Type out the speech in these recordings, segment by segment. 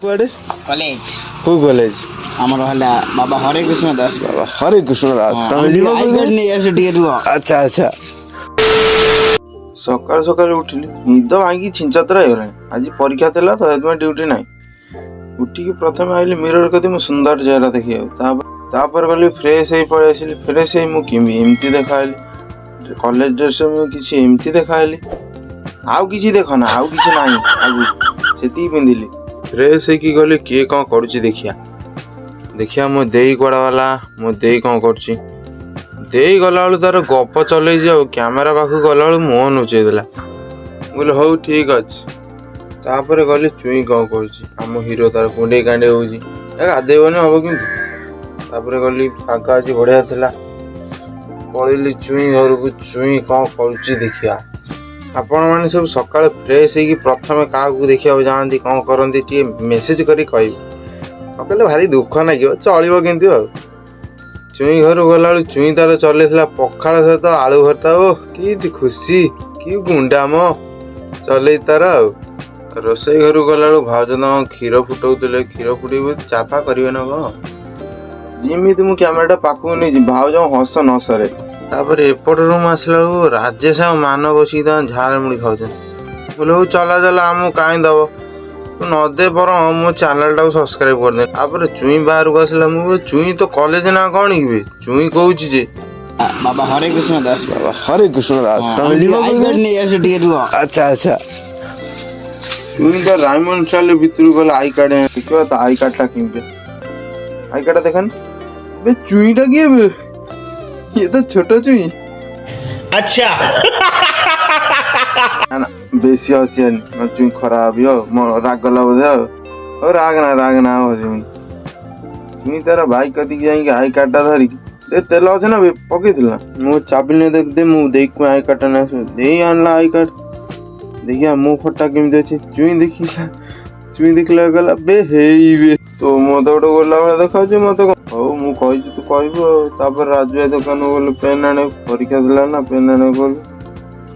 କୁଆଡେ? କଲେଜ। କୋଉ କଲେଜ? ଆମର ହେଲା ବାବା ହରେ କୃଷ୍ଣ ଦାସ। ବାବା ହରେ କୃଷ୍ଣ ଦାସ। ତମେ ଯିବ I କୋଉଦିନ? କାର୍ଡ ନେଇ ଆସ ଟିକେ, ରୁହ। ଆଚ୍ଛା। ସକାଳୁ ସକାଳୁ ଉଠିଲି, ନିଦ ଭାଙ୍ଗି ଛିଞ୍ଚତରା ହେଇଗଲାଣି। ଆଜି ପରୀକ୍ଷା ଥିଲା ତ, ସେଥିପାଇଁ ଡ୍ୟୁଟି ନାହିଁ। ଉଠିକି ପ୍ରଥମେ ଆଇଲି ମିରର କତି ମୁଁ ସୁନ୍ଦର ଚେହେରା ଦେଖିବାକୁ। ତାପରେ ଗଲି, ଫ୍ରେଶ ହେଇ ପଳେଇ ଆସିଲି। ଫ୍ରେଶ ହେଇ ମୁଁ କେମିତି ଏମିତି ଦେଖାହେଲି, କଲେଜ ଡ୍ରେସରେ ମୁଁ କିଛି ଏମିତି ଦେଖାହେଲି। ଆଉ କିଛି ଦେଖ ନା, ଆଉ କିଛି ନାହିଁ ଆଗକୁ, ସେତିକି ପିନ୍ଧିଲି। ଫ୍ରେଶ ହେଇକି ଗଲି, କିଏ କ'ଣ କରୁଛି ଦେଖିବା। ଦେଖିବା ମୋ ଦେଇ କୁଆଡ଼େ ଗଲା, ମୋ ଦେଇ କ'ଣ କରୁଛି। ଦେଇ ଗଲାବେଳୁ ତାର ଗପ ଚଲେଇଛି, ଆଉ କ୍ୟାମେରା ପାଖକୁ ଗଲାବେଳୁ ମୁହଁ ନୁଚେଇ ଦେଲା। ମୁଁ କହିଲି, ହଉ ଠିକ ଅଛି। ତାପରେ ଗଲି, ଚୁଇଁ କ'ଣ କରୁଛି। ଆମ ହିରୋ ତାର କୁଣ୍ଡେଇ କାଣ୍ଡେଇ ହଉଛି, ଏ ଗାଧେଇବନି ହବ କିନ୍ତୁ। ତାପରେ ଗଲି, ଫାଙ୍କା ଅଛି, ବଢ଼ିଆ ଥିଲା। ପଳେଇଲି ଚୁଇଁ ଘରକୁ, ଚୁଇଁ କ'ଣ କରୁଛି ଦେଖିବା। ଆପଣମାନେ ସବୁ ସକାଳେ ଫ୍ରେଶ ହେଇକି ପ୍ରଥମେ କାହାକୁ ଦେଖିବାକୁ ଯାଆନ୍ତି, କ'ଣ କରନ୍ତି, ଟିକେ ମେସେଜ କରି କହିବେ। ନ କହିଲେ ଭାରି ଦୁଃଖ ଲାଗିବ, ଚଳିବ କିନ୍ତୁ। ଆଉ ଚୁଇଁ ଘରୁ ଗଲାବେଳୁ ଚୁଇଁ ତାର ଚଲେଇଥିଲା ପଖାଳ ସହିତ ଆଳୁ ଭର୍ତ୍ତା। ଓ କି ଖୁସି, କି ଗୁଣ୍ଡାମ ଚଲେଇ ତାର। ଆଉ ରୋଷେଇ ଘରୁ ଗଲାବେଳୁ ଭାଉଜ ତାଙ୍କ କ୍ଷୀର ଫୁଟଉଥିଲେ। କ୍ଷୀର ଫୁଟେଇବେ, ଚାଫା କରିବେ ନା କ'ଣ। ଯେମିତି ମୁଁ କ୍ୟାମେରାଟା ପାଖକୁ ନେଇଛି, ଭାଉଜ ହସ ନ ସରେ। ତାପରେ ଏପଟ ରୁମ୍ ଆସିଲା ବେଳକୁ ରାଜେଶ ଆଉ ମାନ ବସିକି ତାଙ୍କ ଝାଲ ମୁଢ଼ି ଖାଉଛନ୍ତି। ବୋଲେ, ହଉ ଚଲା ଚଲା, ଆମକୁ କାହିଁ ଦବ, ତୁ ନ ଦେ ବରଂ ମୋ ଚ୍ୟାନେଲଟାକୁ ସବସ୍କ୍ରାଇବ କରିଦେ। ତାପରେ ଚୁଇଁ ବାହାରକୁ ଆସିଲା। ମୁଁ କହିଲି, ଚୁଇଁ ତ କଲେଜ ନା କ'ଣ କି ବେ? ଚୁଇଁ କହୁଛି ଯେ ବାବା ହରେ କୃଷ୍ଣ ଦାସ। ବାବା ହରେ କୃଷ୍ଣ ଦାସ। ତମେ ଯିବ I କୋଉଦିନ? କାର୍ଡ ନେଇ ଆସ ଟିକେ, ରୁହ। ଆଚ୍ଛା। ଚୁଇଁ ତ ରାଇମଣ୍ଡ ଷ୍ଟାଇଲ ଭିତରକୁ ଗଲା I card ଦେଖିବା ତ। I କାର୍ଡଟା କେମିତି, I କାର୍ଡଟା ଦେଖାନି ବେ। ଚୁଇଁଟା କିଏ ବେ? ଇଏ ତ ଛୋଟ ଚୁଇଁ। अच्छा। ନା ନା, ବେଶୀ ହସିବାନି, ନହେଲେ ଚୁଇଁ ଖରାପ ଭାବିବ। ମୋ ରାଗ ଗଲା ବୋଧେ। ଆଉ ହଉ, ରାଗ ନା, ରାଗ ନା, ଆଉ ହସିବିନି। ଚୁଇଁ ତାର ବାଇକ୍ କତିକି ଯାଇକି I କାର୍ଡଟା ଧରିକି, ଦେ, ତେଲ ଅଛି ନା ବେ, ପକେଇଥିଲୁ ନା? ମୁଁ ଚାବି ନେଇ ଦେଖ ଦେ, ମୁଁ ଦେଇକି I କାର୍ଡଟା ନେଇ ଆସିବି। ଦେଇ ଆଣିଲା I card. ଦେଖିବା ମୋ ଫଟୋ କେମିତି ଅଛି। ଚୁଇଁ ଦେଖିଲା, ଚୁଇଁ ଦେଖିଲା, କହିଲା, ବେ ହେଇ ବେ, ତୋ ମତେ ଗୋଟେ ଗଲା ଭଳିଆ ଦେଖାଯାଉଛି ମତେ ହଉ, ମୁଁ କହିଛି, ତୁ କହିବୁ ଆଉ। ତାପରେ ରାଜୁ ଭାଇ ଦୋକାନକୁ ଗଲୁ ପେନ୍ ଆଣିବାକୁ, ପରୀକ୍ଷା ଥିଲା ନା, ପେନ୍ ଆଣିବାକୁ ଗଲୁ।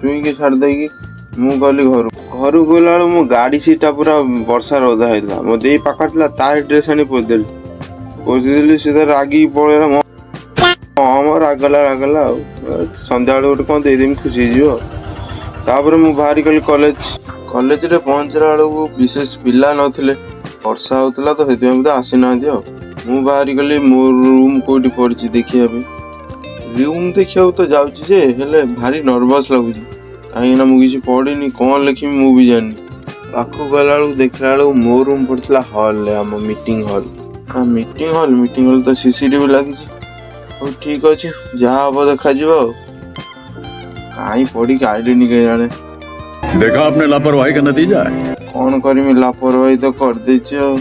ଚୁଇଁକି ଛାଡ଼ି ଦେଇକି ମୁଁ ଗଲି ଘରୁ। ଘରକୁ ଗଲା ବେଳକୁ ମୋ ଗାଡ଼ି ସିଟ୍ଟା ପୁରା ବର୍ଷାରେ ଓଦା ହେଇଥିଲା। ମୋ ଦେଇ ପାଖରେ ଥିଲା, ତାର ଡ୍ରେସ୍ ଆଣି ପୋଛିଦେଲି। ପୋଛିଦେଲି, ସେ ତାର ରାଗିକି ପଳେଇଲା। ହଁ ମ, ରାଗଲା ରାଗଲା। ଆଉ ସନ୍ଧ୍ୟାବେଳେ ଗୋଟେ କ'ଣ ଦେଇଦେମି, ଖୁସି ହେଇଯିବ ଆଉ। ତାପରେ ମୁଁ ବାହାରି ଗଲି କଲେଜ। କଲେଜରେ ପହଞ୍ଚିଲା ବେଳକୁ ବିଶେଷ ପିଲା ନଥିଲେ। ବର୍ଷା ହଉଥିଲା ତ, ସେଥିପାଇଁ ବୋଧେ ଆସିନାହାନ୍ତି। ଆଉ ମୁଁ ବାହାରି ଗଲି ମୋ ରୁମ୍ କୋଉଠି ପଡ଼ିଛି ଦେଖିବା ପାଇଁ। ରୁମ୍ ଦେଖିବାକୁ ତ ଯାଉଛି ଯେ, ହେଲେ ଭାରି ନର୍ଭସ୍ ଲାଗୁଛି, କାହିଁକିନା ମୁଁ କିଛି ପଢ଼ିନି, କ'ଣ ଲେଖିବି ମୁଁ ବି ଜାଣିନି। ପାଖକୁ ଗଲା ବେଳକୁ, ଦେଖିଲା ବେଳକୁ ମୋ ରୁମ୍ ପଡ଼ିଥିଲା ହଲ୍ରେ, ଆମ ମିଟିଂ ହଲ୍। ହଁ, ମିଟିଂ ହଲ୍, ମିଟିଂ ହଲ୍ ତ ସିସିଟିଭି ଲାଗିଛି। ହଉ ଠିକ୍ ଅଛି, ଯାହା ହବ ଦେଖାଯିବ। ଆଉ କାହିଁ ପଢ଼ିକି ଆଇଲିନି କେଜାଣି। देखा आपने लापरवाही का नतीजा है। କ'ଣ କରିମି, ଲାପରବାହି ତ କରିଦେଇଛି। ଆଉ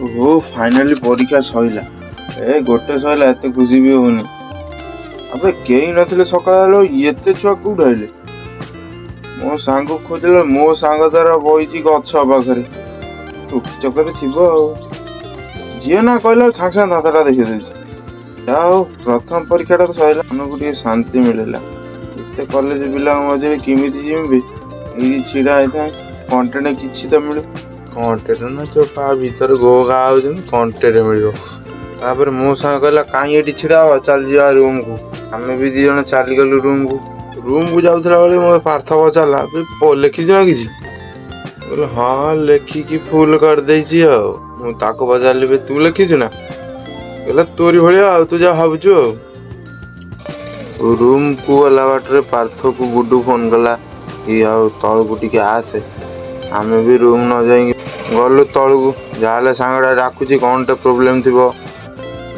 ଓହୋ, ଫାଇନାଲି ପରୀକ୍ଷା ସଇଲା। ଏ ଗୋଟେ ସଇଲା, ଏତେ ଖୁସି ବି ହଉନି। ଆବେ, କେହି ନଥିଲେ ସକାଳ ହେଲେ, ଏତେ ଛୁଆ କୋଉଠୁ ଆଇଲେ? ମୋ ସାଙ୍ଗକୁ ଖୋଜିଲେ, ମୋ ସାଙ୍ଗ ତାର ବଇଛି ଗଛ ପାଖରେ, ଟୋକି ଚକରେ ଥିବ। ଆଉ ଝିଅ ନା କହିଲା, ସାଙ୍ଗେ ସାଙ୍ଗେ ଦାନ୍ତଟା ଦେଖେଇ ଦେଇଛି। ଯାହା ହଉ, ପ୍ରଥମ ପରୀକ୍ଷାଟା ତ ସଇଲା, ମନକୁ ଟିକେ ଶାନ୍ତି ମିଳିଲା। ଏତେ କଲେଜ ପିଲାଙ୍କ ମଝିରେ କେମିତି ଯିବି? ଏଇଠି ଛିଡ଼ା ହେଇଥାଏ, କଣ୍ଟେଣ୍ଟ କିଛି ତ ମିଳୁ। କଣ୍ଟେଣ୍ଟ ନା ଚୋପା, ଭିତରେ ଗୋ ଗା ହଉଛନ୍ତି, କଣ୍ଟେଣ୍ଟ ମିଳିବ। ତାପରେ ମୋ ସାଙ୍ଗ କହିଲା, କାହିଁ ଏଠି ଛିଡ଼ା ହବ, ଚାଲ ଯିବା ରୁମକୁ। ଆମେ ବି ଦି ଜଣ ଚାଲିଗଲୁ ରୁମକୁ। ରୁମକୁ ଯାଉଥିଲା ବେଳେ ମୋ ପାର୍ଥ ପଚାରିଲା, "ବେ, ଲେଖିଛୁ ନା କିଛି?" ମୁଁ କହିଲି, ହଁ, ଲେଖିକି ଫୁଲ କରିଦେଇଛି। ଆଉ ମୁଁ ତାକୁ ପଚାରିଲି, ବେ ତୁ ଲେଖିଛୁ ନା? କହିଲା, ତୋରି ଭଳିଆ ଆଉ, ତୁ ଯାହା ଭାବୁଛୁ। ଆଉ ରୁମକୁ ଗଲା ବାଟରେ ପାର୍ଥକୁ ଗୁଡୁ ଫୋନ କଲା କି ଆଉ ତଳକୁ ଟିକେ ଆସେ। ଆମେ ବି ରୁମ୍ ନ ଯାଇକି ଗଲୁ ତଳକୁ। ଯାହାହେଲେ ସାଙ୍ଗଟା ଡାକୁଛି, କ'ଣଟେ ପ୍ରୋବ୍ଲେମ୍ ଥିବ।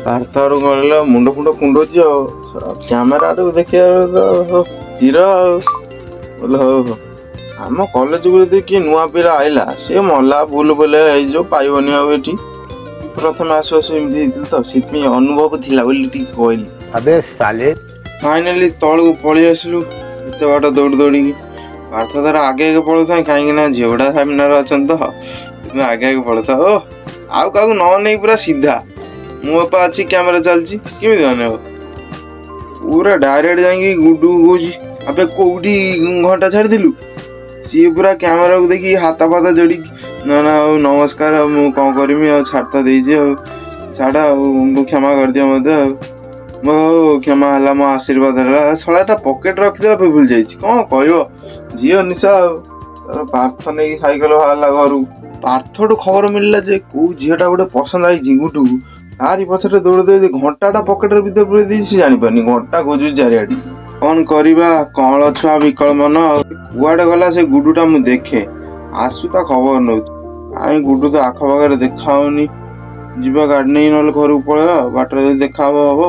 ପାର୍ଥ ଆଡକୁ ଗଲେ ମୁଣ୍ଡ ଫୁଣ୍ଡ କୁଣ୍ଡଉଛି, ଆଉ କ୍ୟାମେରା ଆଡକୁ ଦେଖିବା ତ ହିରୋ। ଆଉ ବୋଲେ, ହଉ ହଉ। ଆମ କଲେଜକୁ ଯଦି କିଏ ନୂଆ ପିଲା ଆଇଲା, ସିଏ ମଲା, ଭୁଲ ବୋଲେ ହେଇଯିବ, ପାଇବନି ଆଉ। ଏଠି ପ୍ରଥମେ ଆସୁ ଆସୁ ଏମିତି ହେଇଥିଲା ତ, ସେଥିପାଇଁ ଅନୁଭବ ଥିଲା ବୋଲି ଟିକେ କହିଲି। अबे साले। ଫାଇନାଲି ତଳକୁ ପଳେଇ ଆସିଲୁ ଏତେ ବାଟ ଦୌଡ଼ି ଦୌଡ଼ିକି। ପାର୍ଥ ତାର ଆଗେ ଆଗେ ପଳଉଥାଏ, କାହିଁକି ନା ଝିଅ ଗୁଡ଼ା ସାମ୍ନାରେ ଅଛନ୍ତି ତ, ସେଥିପାଇଁ ଆଗେ ଆଗେ ପଳଉଥାଏ। ଓ ଆଉ କାହାକୁ ନ ନେଇ ପୁରା ସିଧା, ମୋ ବାପା ଅଛି, କ୍ୟାମେରା ଚାଲିଛି, କେମିତି ଅନେଇବ? ପୁରା ଡାଇରେକ୍ଟ ଯାଇକି ଗୁଡୁ କହୁଛି, ଆବେ କୋଉଠି ଘଣ୍ଟା ଛାଡ଼ିଥିଲୁ? ସିଏ ପୁରା କ୍ୟାମେରାକୁ ଦେଖିକି ହାତ ଫାତ ଯୋଡ଼ିକି, ନା ନା, ଆଉ ନମସ୍କାର, ଆଉ ମୁଁ କ'ଣ କରିମି, ଆଉ ଛାଡ଼ ତ ଦେଇଛି, ଆଉ ଛାଡ଼, ଆଉ ମୁଁ କ୍ଷମା କରିଦିଅ ମୋତେ। ଆଉ ମୋ କ୍ଷମା ହେଲା, ମୋ ଆଶୀର୍ବାଦ ହେଲା। ଶଳାଟା ପକେଟ ରଖିଦେଲା, ଭୁଲି ଯାଇଛି। କ'ଣ କହିବ, ଝିଅ ନିଶା। ଆଉ ତାର ପାର୍ଥ ନେଇକି ସାଇକେଲ ବାହାରିଲା ଘରୁ। ପାର୍ଥଠୁ ଖବର ମିଳିଲା ଯେ କୋଉ ଝିଅଟା ଗୋଟେ ପସନ୍ଦ ଆଇଛି ଗୁଡୁକୁ। ତାରି ପଛରେ ଦୌଡ଼ି ଦୌଡ଼ି ଘଣ୍ଟାଟା ପକେଟରେ ଭିତରେ ପୁରେଇ ଦେଇଛି, ସେ ଜାଣିପାରୁନି। ଘଣ୍ଟା ଖୋଜୁଛି ଚାରିଆଡ଼େ। କ'ଣ କରିବା, କଅଁଳ ଛୁଆ ବିକଳ ମନ। ଆଉ କୁଆଡ଼େ ଗଲା ସେ ଗୁଡୁଟା, ମୁଁ ଦେଖେ, ଆସୁ, ତା ଖବର ନଉଛି। କାହିଁ ଗୁଡୁ ତ ଆଖପାଖରେ ଦେଖା ହଉନି। ଯିବା ଗାଡ଼ି ନେଇ, ନହେଲେ ଘରକୁ ପଳେଇବା। ବାଟରେ ଯଦି ଦେଖା ହବ ହବ।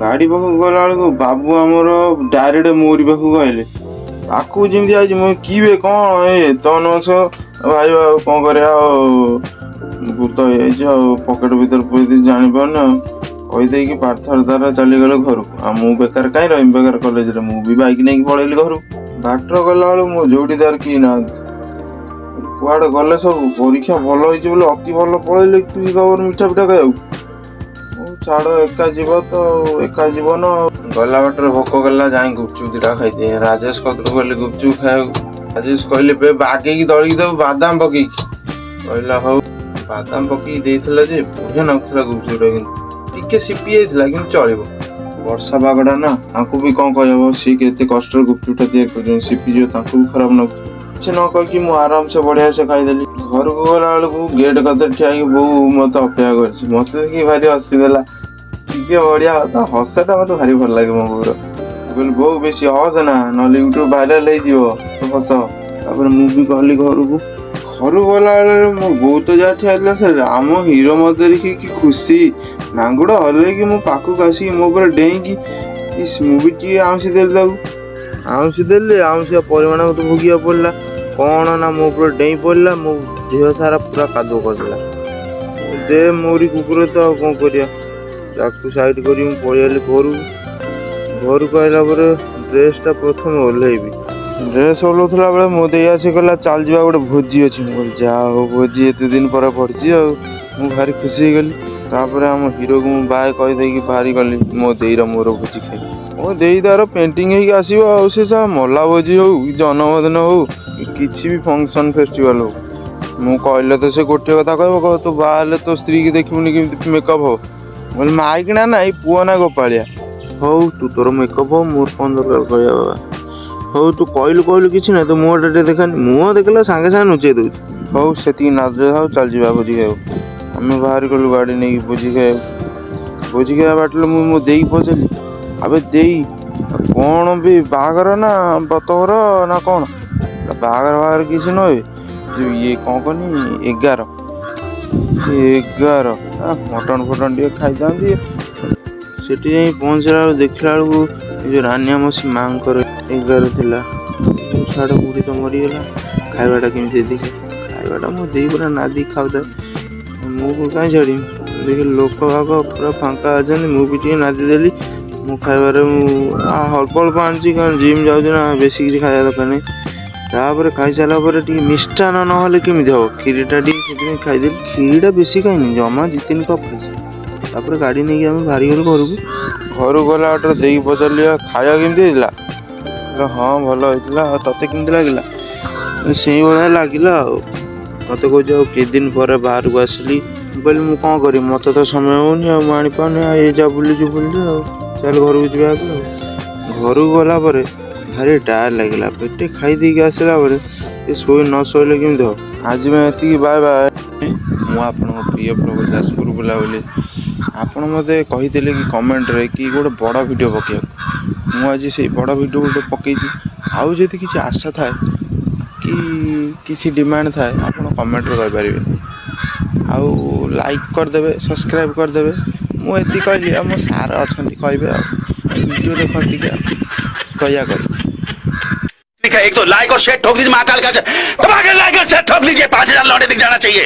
ଗାଡ଼ି ପାଖକୁ ଗଲା ବେଳକୁ ବାବୁ ଆମର ଡାଇରେକ୍ଟ ମୋରି ପାଖକୁ ଆଇଲେ। ପାଖକୁ ଯେମିତି ଆଇଛି, ମୁଁ କି ବେ, କ'ଣ ଏ ତ ନସ ଭାଇ, ଆଉ କ'ଣ କରିବା, ଆଉ ଭୂତ ହେଇଯାଇଛି, ଆଉ ପକେଟ ଭିତରେ ପୁରେଇ ଦେଇଛି, ଜାଣିପାରୁନି। ଆଉ କହିଦେଇକି ପାର୍ଥର ତାର ଚାଲିଗଲେ ଘରକୁ। ଆଉ ମୁଁ ବେକାର କାହିଁ ରହିବି ବେକାର କଲେଜରେ? ମୁଁ ବି ବାଇକ୍ ନେଇକି ପଳେଇଲି ଘରକୁ। ବାଟରେ ଗଲା ବେଳକୁ ମୋ ଯୋଡ଼ିଦାର କେହି ନାହାନ୍ତି। କୁଆଡ଼େ ଗଲେ ସବୁ? ପରୀକ୍ଷା ଭଲ ହେଇଛି ବୋଲି ଅତି ଭଲ ପଳେଇଲେ ଖୁସି ଖବର ମିଠା ପିଠା ଖାଇବାକୁ। ହଉ ଛାଡ଼, ଏକା ଯିବ ତ ଆଉ ଏକା ଜୀବନ। ଆଉ ଗଲା ବାଟରେ ଭୋକ କଲା, ଯାଇ ଗୁପଚୁପ ଦିଟା ଖାଇଦିଏ। ରାଜେଶ କତିରୁ ଗଲି ଗୁପଚୁପ ଖାଇବାକୁ। ରାଜେଶ କହିଲେ, ବେ ବାଗେଇକି ଦଳିକି ଦେବୁ ବାଦାମ ପକେଇକି। କହିଲା ହଉ। ବାଦାମ ପକେଇକି ଦେଇଥିଲା ଯେ ବଢିଆ ନାଗୁଥିଲା ଗୁପଚୁପଟା, କିନ୍ତୁ ଟିକେ ସିପି ଯାଇଥିଲା, କିନ୍ତୁ ଚଳିବ। ବର୍ଷା ପାଗଟା ନା, ତାଙ୍କୁ ବି କ'ଣ କହିହବ? ସିଏ କେତେ କଷ୍ଟରେ ଗୁପଚୁପଟା ତିଆରି କରୁଛନ୍ତି, ସିପି ଯିବ, ତାଙ୍କୁ ବି ଖରାପ ନାଗୁଥିବ। କିଛି ନ କହିକି ମୁଁ ଆରାମସେ ବଢିଆ ସେ ଖାଇଦେଲି। ଘରକୁ ଗଲା ବେଳକୁ ଗେଟ୍ କତିରେ ଠିଆ ହେଇକି ବୋଉ ମତେ ଅପେକ୍ଷା କରିଛି। ମତେ ଦେଖିକି ଭାରି ହସିଦେଲା ଟିକେ, ବଢିଆ ତା ହସଟା ମତେ ଭାରି ଭଲ ଲାଗେ ମୋ ବୋଉର। ମୁଁ କହିଲି, ବୋଉ ବେଶୀ ହସ ନା, ନହେଲେ ୟୁଟ୍ୟୁବ ଭାଇରାଲ ହେଇଯିବ ତୋ ହସ। ତାପରେ ମୁଁ ବି ଗଲି ଘରକୁ। ଘରକୁ ଗଲା ବେଳେ ମୋ ବୋଉ ତ ଯାହା ଠିଆ ହେଇଥିଲା, ସେ ଆମ ହିରୋ ମତେ ଦେଖିକି ଖୁସି ନାଙ୍ଗୁଡ଼ ହଲେଇକି ମୋ ପାଖକୁ ଆସିକି ମୋ ଉପରେ ଡେଇଁକି, ଇସ୍, ମୁଁ ବି ଟିକେ ଆଉଁସି ଦେଲି ତାକୁ। ଆଉଁସି ଦେଲି, ଆଉଁସିବା ପରିମାଣ ମତେ ଭୋଗିବାକୁ ପଡ଼ିଲା। କ'ଣ ନା ମୋ ଉପରେ ଡେଇଁ ପଡ଼ିଲା, ମୋ ଦେହ ସାରା ପୁରା କାଦୁଅ କରିଦେଲା। ଦେ ମୋରି କୁକୁର ତ, ଆଉ କ'ଣ କରିବା? ତାକୁ ସାଇଡ୍ କରି ମୁଁ ପଳେଇ ଆଇଲି ଘରକୁ। ଘରକୁ ଆଇଲା ପରେ ଡ୍ରେସଟା ପ୍ରଥମେ ଓହ୍ଲେଇବି। ଡ୍ରେସ୍ ଓହ୍ଲଉଥିଲା ବେଳେ ମୋ ଦେଇ ଆସି କହିଲା, ଚାଲ ଯିବା, ଗୋଟେ ଭୋଜି ଅଛି। ମୁଁ କହିଲି, ଯାହା ହଉ, ଭୋଜି ଏତେ ଦିନ ପରେ ପଡ଼ିଛି, ଆଉ ମୁଁ ଭାରି ଖୁସି ହେଇଗଲି। ତାପରେ ଆମ ହିରୋକୁ ମୁଁ ବାଏ କହିଦେଇକି ବାହାରି ଗଲି ମୋ ଦେଇର ମୋର ଭୋଜି ଖାଇ। ମୋ ଦେଇ ତାର ପେଣ୍ଟିଂ ହେଇକି ଆସିବ, ଆଉ ସେ ଯାହା ମଲା ଭୋଜି ହଉ କି ଜନ୍ମଦିନ ହଉ କି କିଛି ବି ଫଙ୍କସନ୍ ଫେଷ୍ଟିଭାଲ ହଉ, ମୁଁ କହିଲେ ତ ସେ ଗୋଟିଏ କଥା କହିବ, କହିବ ତୁ ବାହା ହେଲେ ତୋ ସ୍ତ୍ରୀକି ଦେଖିବୁନି କେମିତି ମେକଅପ୍ ହବ। ମୁଁ କହିଲି, ମାଇକିନା ନା ଏଇ ପୁଅ ନା ଗୋପାଳିଆ। ହଉ ତୁ ତୋର ମେକଅପ୍ ହଉ, ମୋର କ'ଣ ଦରକାର କହିବା ବାବା। ହଉ ତୁ କହିଲୁ କହିଲୁ, କିଛି ନାହିଁ, ତୁ ମୁହଁଟା ଟିକେ ଦେଖାନି। ମୁହଁ ଦେଖିଲା ସାଙ୍ଗେ ସାଙ୍ଗେ ନୁଚେଇ ଦଉଛି। ହଉ ସେତିକି ନାଜ ଥାଉ, ଚାଲ ଯିବା ଭୋଜି ଖାଇବାକୁ। ଆମେ ବାହାରି ଗଲୁ ଗାଡ଼ି ନେଇକି ଭୋଜି ଖାଇବାକୁ। ଭୋଜି ଖାଇବା ବାଟରେ ମୁଁ ମୋ ଦେଇକି ପଚାରିଲି, ଆବେ ଦେଇ, କ'ଣ ବି ବାହାଘର ନା ବ୍ରତଘର ନା କ'ଣ? ବାହାଘର ବାହାଘର କିଛି ନୁହେଁ, ଯୋଉ ଇଏ କ'ଣ କହନି, 11 11 ମଟନ ଫଟନ ଟିକେ ଖାଇଥାନ୍ତି। ସେଠି ଯାଇ ପହଞ୍ଚିଲା ବେଳକୁ ଦେଖିଲା ବେଳକୁ ଏ ଯୋଉ ରାନିଆ ମାଉସୀ ମାଙ୍କର 11 ଥିଲା। ଛାଡ଼, ବୁଢ଼ୀ ତ ମରିଗଲା, ଖାଇବାଟା କେମିତି ଦେଖିବା। ଖାଇବାଟା ମୋ ଦେଇ ପୁରା ନାଦି ଖାଉଥାଏ, ମୁଁ କାହିଁ ଛାଡ଼ିବି? ଦେଖିଲି ଲୋକ ଭାଗ ପୁରା ଫାଙ୍କା ଅଛନ୍ତି, ମୁଁ ବି ଟିକେ ନାଦି ଦେଲି। ମୁଁ ଖାଇବାରେ ମୁଁ ଅଳ୍ପ ଅଳ୍ପ ଆଣିଛି, କାରଣ ଜିମ୍ ଯାଉଛି ନା, ବେଶୀ କିଛି ଖାଇବା ଦରକାର ନାହିଁ। ତାପରେ ଖାଇସାରିଲା ପରେ ଟିକେ ମିଷ୍ଟାନ୍ନ ନହେଲେ କେମିତି ହବ? କ୍ଷୀରିଟା ଟିକେ ସେଥିପାଇଁ ଖାଇଦେଲି। କ୍ଷୀରିଟା ବେଶୀ ଖାଇନି, ଜମା 2-3 କପ୍ ଖାଇଛି। ତାପରେ ଗାଡ଼ି ନେଇକି ଆମେ ବାହାରିଗଲୁ ଘରକୁ। ଘରକୁ ଗଲା ବାଟରେ ଦେଇକି ପଚାରିଲି, ଆଉ ଖାଇବା କେମିତି ହେଇଥିଲା? କହିଲା, ହଁ ଭଲ ହେଇଥିଲା। ଆଉ ତତେ କେମିତି ଲାଗିଲା? ସେଇଭଳିଆ ଲାଗିଲା। ଆଉ ମତେ କହୁଛି, ଆଉ କେତେ ଦିନ ପରେ ବାହାରକୁ ଆସିଲି। ମୁଁ କହିଲି, ମୁଁ କ'ଣ କରିବି, ମତେ ତ ସମୟ ହଉନି, ଆଉ ମୁଁ ଆଣିପାରୁନି, ଆଉ ଏ ଯା ବୁଲୁଛୁ ବୁଲୁଛୁ, ଆଉ ଚାଲ ଘରକୁ ଯିବା ଏବେ। ଆଉ ଘରକୁ ଗଲା ପରେ ଭାରି ଟାୟାର୍ଡ ଲାଗିଲା। ପେଟେ ଖାଇ ଦେଇକି ଆସିଲା ପରେ ଏ ଶୋଇ ନ ଶୋଇଲେ କେମିତି ହବ? ଆଜି ପାଇଁ ଏତିକି, ବାଏ ବାଏ। ମୁଁ ଆପଣଙ୍କ ପ୍ରିୟ ବ୍ଲଗ ଯାଜପୁର ବୁଲାବୁଲି। ଆପଣ ମୋତେ କହିଥିଲେ କି କମେଣ୍ଟରେ କି ଗୋଟେ ବଡ଼ ଭିଡ଼ିଓ ପକାଇବାକୁ, ମୁଁ ଆଜି ସେଇ ବଡ଼ ଭିଡ଼ିଓ ଗୋଟେ ପକାଇଛି। ଆଉ ଯଦି କିଛି ଆଶା ଥାଏ କି କିଛି ଡିମାଣ୍ଡ ଥାଏ, ଆପଣ କମେଣ୍ଟରେ କହିପାରିବେ, ଆଉ ଲାଇକ୍ କରିଦେବେ, ସବସ୍କ୍ରାଇବ୍ କରିଦେବେ। ମୁଁ ଏତିକି କହିଲି, ଆଉ ମୋ ସାର୍ ଅଛନ୍ତି, କହିବେ। ଆଉ ଭିଡ଼ିଓ ଦେଖନ୍ତୁ ଟିକେ, ଆଉ ଦୟାକରି। ठीक है, एक तो लाइक और शेयर ठोक दीजिए। महाकाल का दबा के लाइक और शेयर ठोक लीजिए। 5,000 लौटे दिख जाना चाहिए।